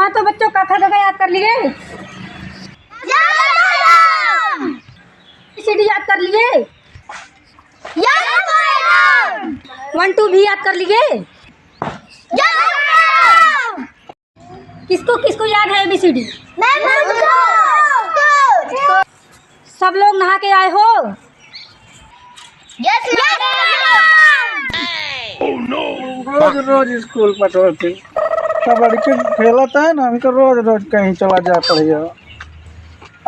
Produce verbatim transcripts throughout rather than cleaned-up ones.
हाँ, तो बच्चों, क ख ग घ याद कर लिए? एबीसीडी याद कर लिए? वन टू भी याद कर लिए? किसको किसको याद है एबीसीडी? सब लोग नहा के आए हो? रोज रोज स्कूल पठवती। सब लड़के खेलत है ना, हमके रोज रोज कहीं चला जा पड़िया।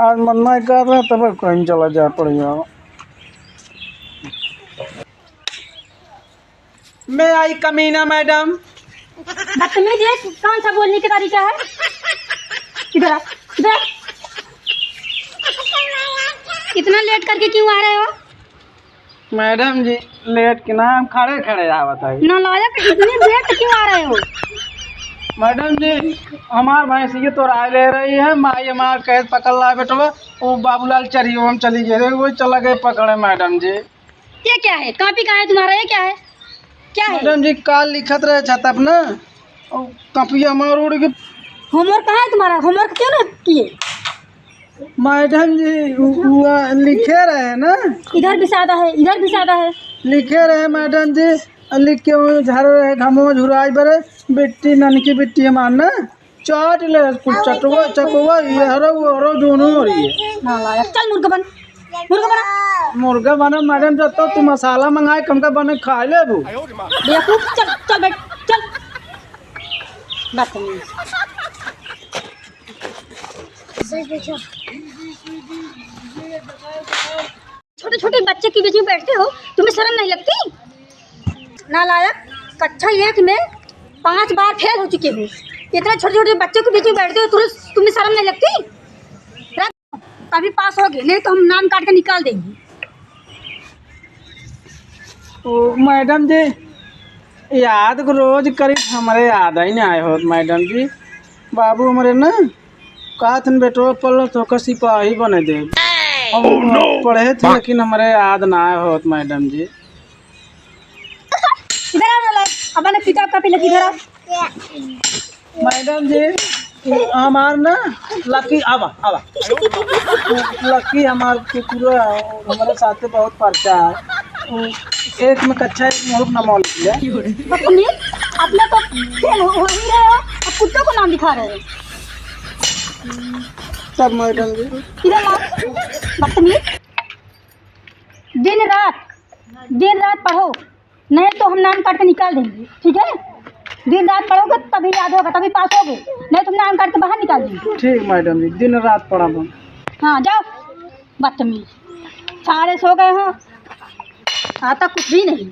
आज मन नहीं कर रहा, तब कहीं चला जा पड़िया। मैं आई कमीना मैडम। बदतमीज, ये कौन सा बोलने का तरीका है? इधर आ, इधर आ। इतना लेट करके क्यों आ रहे हो? मैडम जी, लेट के ना, हम खड़े खड़े आवत है। नालायक, इतनी लेट क्यों आ रहे हो? मैडम जी, हमार भैंसिया तोराए ले रही है, माई हमार कहे पकड़ ला बेटवा, वो बाबूलाल चरियो हम चली गए रहे, वो चला गए पकड़े मैडम जी। ये क्या है? कॉपी कहाँ है तुम्हारा? ये क्या है? क्या है? मैडम जी, काल लिखत रहे छत अपना, और कॉपी हमार उड़ गई। होमवर्क कहाँ है तुम्हारा? होमवर्क क्यों ना किए? मैडम जी, उ-, उ-, लिखे रहे ना। इधर भी सादा है, इधर भी सादा है। लिखे रहे मैडम जी, लिख के वो झर रहे, घमो झुराई बरे, बिट्टी, ननकी बिट्टी हमार ना। चाट ले कुल चटवा, चकवा, ये हरो, वो हरो, दोनों हो रही है। नालायक, चल मुर्गा बन, मुर्गा बना। मुर्गा बना मैडम, जब तो तू मसाला मंगाए, हमका बने खाए लेबू। बेवकूफ, चल, चल बैठ, चल। बदतमीज। छोटे छोटे बच्चे के बीच में बैठते हो, तुम्हें शर्म नहीं लगती? नालायक, कक्षा एक में पांच बार फेल हो चुके हो, इतने छोटे छोटे बच्चों के बीच में बैठते हो, तुम्हें, तुम्हें शर्म नहीं लगती? कभी पास होगे, नहीं तो हम नाम काट के निकाल देंगे। ओ मैडम जी, याद को रोज करी, हमरे याद ही नहीं आए होत मैडम जी। बाबू हमरे ना कहत हन, "बेटवा पढ़ लो, तोहका सिपाही बने देब।" हम पढ़े थे, लेकिन हमरे याद ना होत मैडम जी। इधर आ, नालायक, अपने किताब कॉपी लेके इधर आ। मैडम जी, हमार ना लकी, आवा, आवा। लकी हमार कुकुर है, हमारे साथे बहुत परचा है। एक में कक्षा एक में हम नाम लिख लिया। बदतमीज, अपने तो फेल हो, हो ही रहे हो, अब कुत्तों को नाम लिखा रहे हो। तब मैडम जी। इधर लाओ, बदतमीज। दिन रात, दिन रात पढ़ो, नहीं तो हम नाम काट के निकाल देंगे, ठीक है? दिन रात पढ़ोगे तभी याद होगा, तभी पास होगे, नहीं तो हम नाम काट के बाहर निकाल देंगे। ठीक मैडम जी, दिन रात पढ़ब हम। हाँ, जाओ। बदतमीज, सारे सो गए हो, आता कुछ भी नहीं।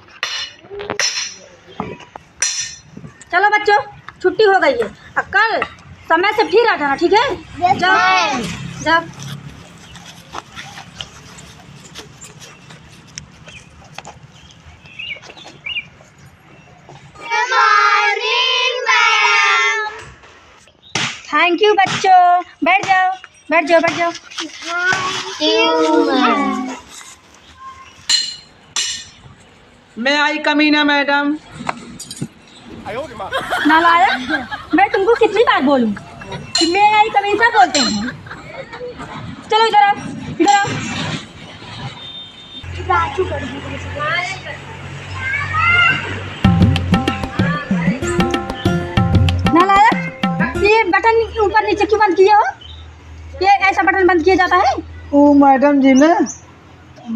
चलो बच्चों, छुट्टी हो गई है, और कल समय से फिर आ जाना, ठीक है? Yes, जाओ, ma'am। जाओ। Good morning, ma'am। Thank you बच्चों, बैठ जाओ, बैठ जाओ, बैठ जाओ। Thank you, ma'am। मैं आई कमीना मैडम। नालायक, मैं तुमको कितनी बार बोलूं कि मैं आई कमीना बोलते हैं। चलो इधर आओ, इधर आओ। नालायक, ये बटन ऊपर नीचे क्यों बंद किए हो? ये ऐसा बटन बंद किया जाता है? ओ मैडम जी ने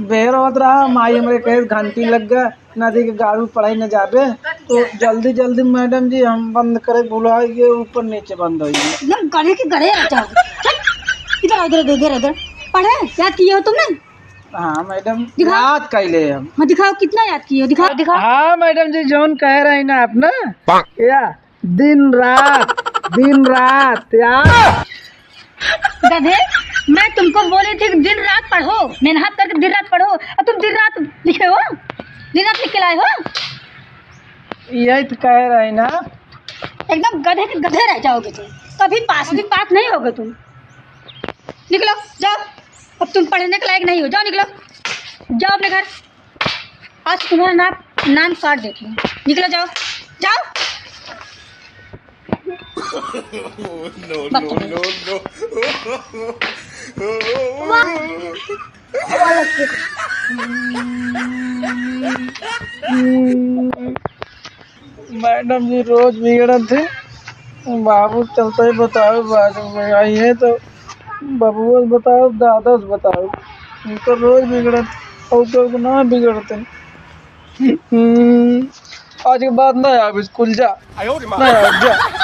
बेर होत रहा, माई हमरे कहे घंटी लग गया, नदी के गाड़ू पढ़ाई न जाबे, तो जल्दी जल्दी मैडम जी हम बंद करे भुला गए, ऊपर नीचे बंद हो गए। एकदम गधे के गधे रहता है। हट, इधर आ, इधर, इधर, इधर। पढ़े, याद किए हो तुमने? हाँ मैडम, दिखाओ। याद कैले हम। हाँ, दिखाओ, कितना याद किए हो, दिखाओ, दिखाओ। हाँ मैडम जी, जौन कह रही ना आप ना, या दिन रात, दिन रात यार। गधे, मैं तुमको बोली थी कि दिन रात पढ़ो, मेहनत करके दिन रात पढ़ो, और तुम दिन रात लिखे हो, दिन रात लिख के लाए हो। यही तो कह रहे ना। एकदम गधे के गधे रह जाओगे तुम, कभी पास, कभी पास नहीं होगे तुम। निकलो, जाओ, अब तुम पढ़ने के लायक नहीं हो, जाओ निकलो, जाओ अपने घर। आज तुम्हारा नाम, नाम काट देती हूँ। निकलो, जाओ, जाओ। No, no, no, no। Madam ji रोज बिगड़त है। बाबू चलते ही बताओ, बाद में आई है तो बबुआ से बताओ, दादा से बताओ, उनका रोज बिगड़त, और तो ना बिगड़ते। हम्म, आज के बाद ना आवे स्कूल, जा। ना आवे, जा।